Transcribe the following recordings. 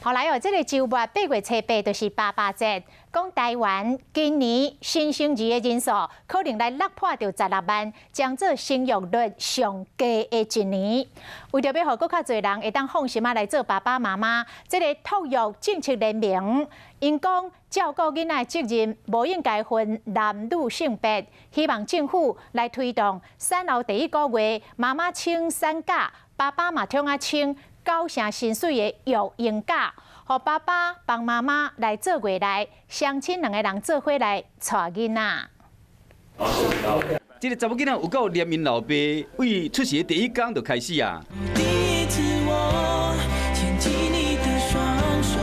後來哦，這個週末8月初8就是爸爸節，講台灣今年新生兒的人數可能來落破著16萬，將做生育率上低的一年。為著欲予閣較濟人會當放心仔來做爸爸媽媽，這個托育政策聯盟，𪜶講照顧囡仔的責任無應該分男女性別，希望政府來推動產後第一個月媽媽請產假，爸爸嘛通仔請九成薪水的育嬰假，予爸爸幫媽媽來做月內，雙親兩个人做伙來帶囡仔。這个查某囡仔有夠黏𪜶老爸，對出世第一工就開始啊。牽起你的雙手。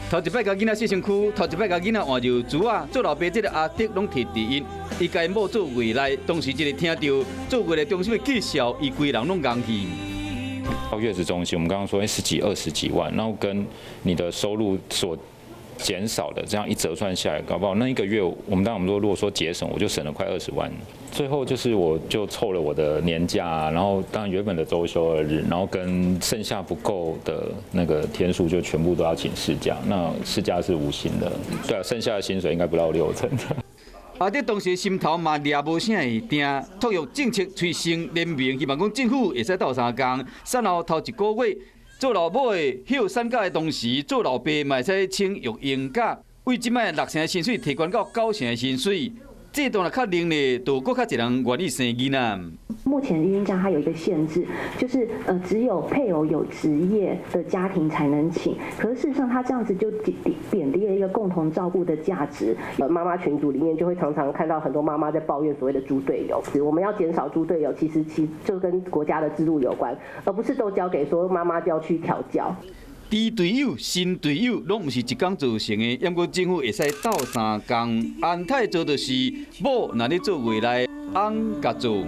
頭一擺共囡仔洗身軀，頭一擺共囡仔換尿苴仔，做老爸這个阿德攏提佇𪜶。伊共𪜶某做月內，當時一个聽著做月內中心的介紹，伊規人攏戇去。到月子中心，我們剛剛說十幾、二十幾萬，然後跟你的收入所減少的這樣一折算下來，搞不好那一個月，我們當然我們說如果說節省，我就省了快20萬。最後就是我就湊了我的年假，然後當然原本的週休二日，然後跟剩下不夠的那個天數就全部都要請事假，那事假是無薪的，對啊，剩下的薪水應該不到六成。阿德當時心頭嘛掠無啥會定，托育政策催生聯盟，希望講政府會使鬥相共，產後頭一個月做老母的休產假的同時，做老爸嘛會使請育嬰假，為這擺六成的薪水提懸到九成的薪水，這段若確認咧，就閣較濟人願意生囡仔。目前育嬰假它有一個限制，就是只有配偶有職業的家庭才能請。可是事實上，他這樣子就貶低了一個共同照顧的價值。媽媽群組裡面就會常常看到很多媽媽在抱怨所謂的豬隊友。我們要減少豬隊友，其實就跟國家的制度有關，而不是都交給說媽媽就要去調教。豬隊友、神隊友，攏毋是一工造成的。毋過政府會使鬥相共，安太做就是某若咧做月內，翁共做。